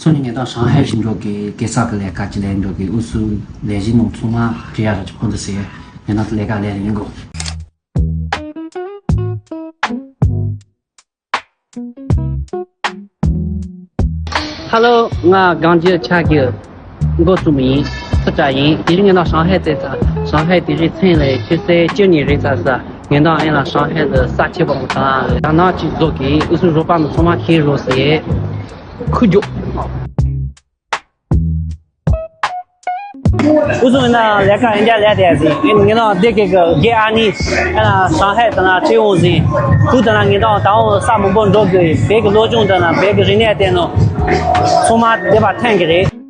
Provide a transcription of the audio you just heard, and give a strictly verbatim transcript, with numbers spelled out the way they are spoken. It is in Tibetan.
སང་ཉིན་ངེད་དང་ཧྲང་ཧའེ་ཞིག་འགྲོ་གི། གེ་སར་གི་ལས་ཀ་ཅིག་ལས་འགྲོ་གི། ཨུ་ཚུགས་ལས་གཞི་ནང་ཚང་མ་བྲིས་ཡ་ར་ཅིག་ཁོང་དུ་ཟེར། ངེད་དང་ལས་ཀ་ལས་ཡིན་གོ། ཧ་ལོ། ང་གངས་རྒྱལ་ཆགས་ཀྱི་འགོ་རྩོམ་ཡིན། སི་ཏྲ་ཡིན། དེ་རིང་ངེད་དང་ཧྲང་ཧའེ་བཙལ་ཚར། ཧྲང་ཧའེ་དེ་རིང་མཚན་ལས་ཆུ་ཚོད་བཅུ་གཉིས་རེད་ཚར་ས། ངེད་དང་ཨེ་ལ་ཧྲང་ཧའེ་དུ་ས་ཆེ་བ་མོ་དང་ད་ནག་ཅིག་རྫོགས་ཀྱི། ཨུ་ཚུགས་རོགས་པ་མི་ཚང་མ་ཁྱེར་རོགས་ཟེར། ཁུ་རྒྱོ། ཨུ་ཚུགས་ཡིན་ན་ལས་ཀ་ཡིན་འདྲ་ལས་དེ་ཟིན། ངེད་ནང་སྡེ་དགེ་གི་རྒན་ཨ་ནི་ཨ་ན་ཧྲང་ཧའེ་དང་ན་ཁྲིད་འོང་ཟིན། ཁུ་དང་ན་ངེད་ནང་ད་འོང་ས་མང་པོ་འགྲོ་དགོས། བོད་ཀྱི་སློབ་སྦྱོང་དང་ན་བོད་ཀྱི་རིག་གནས་དེ་ནང་ཚང་མ་བསྡད་པ་ཐོན་གི་རེད།